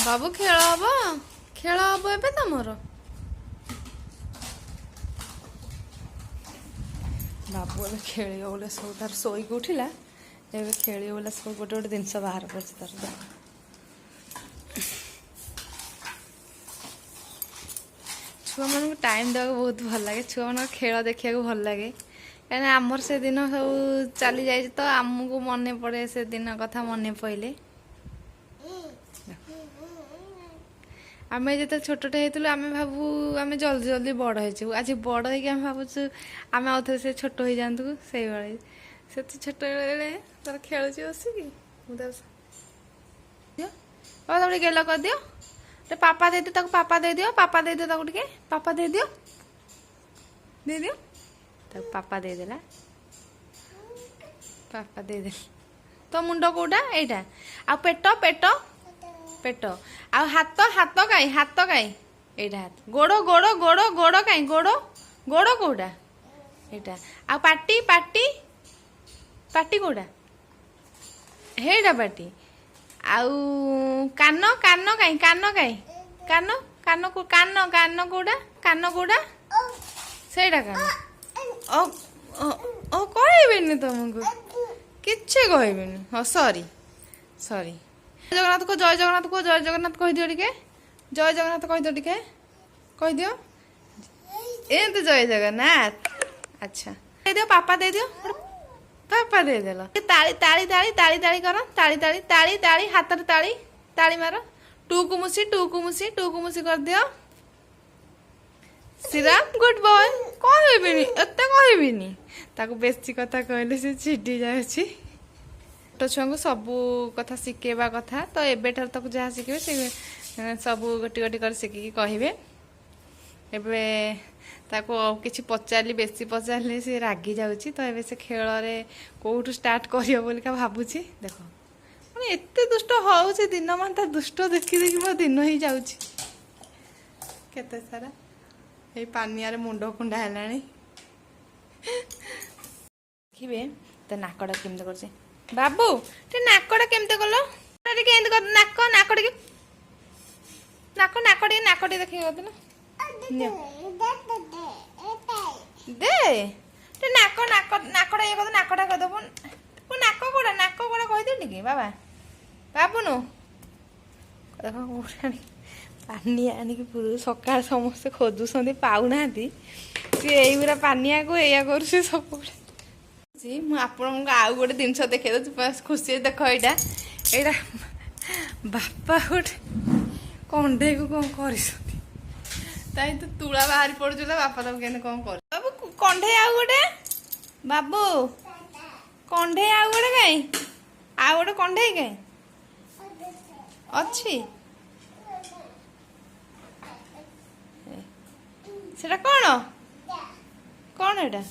ବାବୁ, ଖେଳ ହବ, ଖେଳ ହବ ଏବେ ତମର। ବାବୁ ଏବେ ଖେଳିବ ବୋଲେ ସବୁ ତାର ଶୋଇକି ଉଠିଲା, ଏବେ ଖେଳିବ ବୋଲେ ସବୁ ଗୋଟେ ଗୋଟେ ଜିନିଷ ବାହାର କରୁଛି ତାର। ଦେଖ। ଛୁଆମାନଙ୍କୁ ଟାଇମ୍ ଦେବାକୁ ବହୁତ ଭଲ ଲାଗେ, ଛୁଆମାନଙ୍କ ଖେଳ ଦେଖିବାକୁ ଭଲ ଲାଗେ, କାହିଁକିନା ଆମର ସେଦିନ ସବୁ ଚାଲି ଯାଇଛି ତ ଆମକୁ ମନେ ପଡ଼େ ସେ ଦିନ କଥା। ମନେ ପଡ଼ିଲେ, ଆମେ ଯେତେବେଳେ ଛୋଟଟେ ହେଇଥିଲୁ, ଆମେ ଭାବୁ ଆମେ ଜଲ୍ଦି ଜଲ୍ଦି ବଡ଼ ହେଇଯିବୁ। ଆଜି ବଡ଼ ହେଇକି ଆମେ ଭାବୁଛୁ ଆମେ ଆଉ ଥରେ ସେ ଛୋଟ ହେଇଯାଆନ୍ତୁ। ସେଇଭଳି ସେ ତ ଛୋଟବେଳେ ତାର ଖେଳୁଛି ବସିକି। ମୁଁ ତାକୁ, ଦିଅ ବାବା, ତାକୁ ଟିକେ ଗେଲ କରିଦିଅ ଟିକେ। ପାପା ଦେଇଦିଅ ତାକୁ, ପାପା ଦେଇଦିଅ, ପାପା ଦେଇଦିଅ ତାକୁ ଟିକେ, ପାପା ଦେଇଦିଅ, ଦେଇଦିଅ ତାକୁ। ପାପା ଦେଇଦେଲା, ପାପା ଦେଇଦେଲା। ତୋ ମୁଣ୍ଡ କୋଉଟା? ଏଇଟା। ଆଉ ପେଟ? ପେଟ, ପେଟ। ଆଉ ହାତ? ହାତ କାଇଁ? ହାତ କାଇଁ? ଏଇଟା ହାତ। ଗୋଡ଼, ଗୋଡ଼, ଗୋଡ଼, ଗୋଡ଼ କାଇଁ? ଗୋଡ଼, ଗୋଡ଼ କୋଉଟା? ଏଇଟା। ଆଉ ପାଟି? ପାଟି, ପାଟି କୋଉଟା? ହେଇଟା ପାଟି। ଆଉ କାନ? କାନ କାଇଁ? କାନ କାଇଁ? କାନ, କାନ, କାନ, କାନ କୋଉଟା? କାନ କୋଉଟା? ସେଇଟା କାନ। ଓ ଓ, କହିବିନି ତମକୁ, କିଛି କହିବିନି। ହଁ, ସରି, ସରି। ଜଗନ୍ନାଥ କୁହ, ଜୟ ଜଗନ୍ନାଥ କୁହ, ଜୟ ଜଗନ୍ନାଥ କହିଦିଅ ଟିକେ, ଜୟ ଜଗନ୍ନାଥ କହିଦିଅ ଟିକେ, କହିଦିଅ ଏମିତି ଜୟ ଜଗନ୍ନାଥ। ଆଚ୍ଛା, ଦେଇଦିଅ, ପାପା ଦେଇଦିଅ, ପାପା ଦେଇଦେଲ। ତାଳି, ତାଳି, ତାଳି, ତାଳି, ତାଳି କର, ତାଳି, ତାଳି, ତାଳି, ତାଳି, ହାତରେ ତାଳି, ତାଳି ମାର। ଟୁକୁ ମୁସି, ଟୁକୁ ମୁସି, ଟୁକୁ ମୁସି କରିଦିଅ। Shriram good boy. କହିବିନି, ଏତେ କହିବିନି ତାକୁ। ବେଶୀ କଥା କହିଲେ ସେ ଚିଡ଼ି ଯାଉଛି। ଛୋଟ ଛୁଆଙ୍କୁ ସବୁ କଥା ଶିଖେଇବା କଥା ତ। ଏବେଠାରୁ ତାକୁ ଯାହା ଶିଖିବେ, ସେ ସବୁ ଗୋଟି ଗୋଟି କରି ଶିଖିକି କହିବେ। ଏବେ ତାକୁ ଆଉ କିଛି ପଚାରିଲି, ବେଶୀ ପଚାରିଲେ ସେ ରାଗି ଯାଉଛି। ତ ଏବେ ସେ ଖେଳରେ କୋଉଠୁ ଷ୍ଟାର୍ଟ କରିବ ବୋଲିକା ଭାବୁଛି। ଦେଖ, ମାନେ ଏତେ ଦୁଷ୍ଟ ହଉଛି ଦିନମାନ, ତା ଦୁଷ୍ଟ ଦେଖି ଦେଖି ମୋ ଦିନ ହିଁ ଯାଉଛି। କେତେ ସାରା ଏଇ ପାନିଆରେ ମୁଣ୍ଡ କୁଣ୍ଡା ହେଲାଣି। ଦେଖିବେ ତା ନାକଟା କେମିତି କରୁଛି। ବାବୁ, ଟିକେ ନାକଟା କେମିତି କଲ ଟିକେ? ଏମିତି କର ନାକ, ନାକ ଟିକେ, ନାକ, ନାକ ଟିକେ, ନାକ ଟିକେ ଦେଖିକି କରିଦେଲ। ନିଅ, ଦେ ଟିକେ ନାକ, ନାକ, ନାକଟା ଇଏ କରିଦେ, ନାକଟା କରିଦେବୁ। ନାକ କୋଉଟା? ନାକ କୋଉଟା କହିଦିଅ ଟିକେ ବାବା। ବାବୁନୁ ଦେଖ, କୋଉଟା ପାନିଆ ଆଣିକି ସକାଳେ ସମସ୍ତେ ଖୋଜୁଛନ୍ତି, ପାଉନାହାନ୍ତି। ସିଏ ଏଇଗୁରା ପାନିଆକୁ ଏଇଆ କରୁଛି ସବୁବେଳେ। ମୁଁ ଆପଣଙ୍କୁ ଆଉ ଗୋଟେ ଜିନିଷ ଦେଖେଇ ଦଉଛି, ଖୁସି। ଦେଖ, ଏଇଟା, ଏଇଟା ବାପା ଗୋଟେ କଣ୍ଢେଇକୁ କଣ କରିଛନ୍ତି। ତାଇ ତ ତୁଳା ବାହାରି ପଡୁଛି। ବାପା ତାକୁ କେମିତି କଣ କରୁ। ବାବୁ, କଣ୍ଢେଇ ଆଉ ଗୋଟେ, ବାବୁ, କଣ୍ଢେଇ ଆଉ ଗୋଟେ କାଇଁ? ଆଉ ଗୋଟେ କଣ୍ଢେଇ କାଇଁ ଅଛି? ସେଟା କଣ? କଣ ଏଇଟା?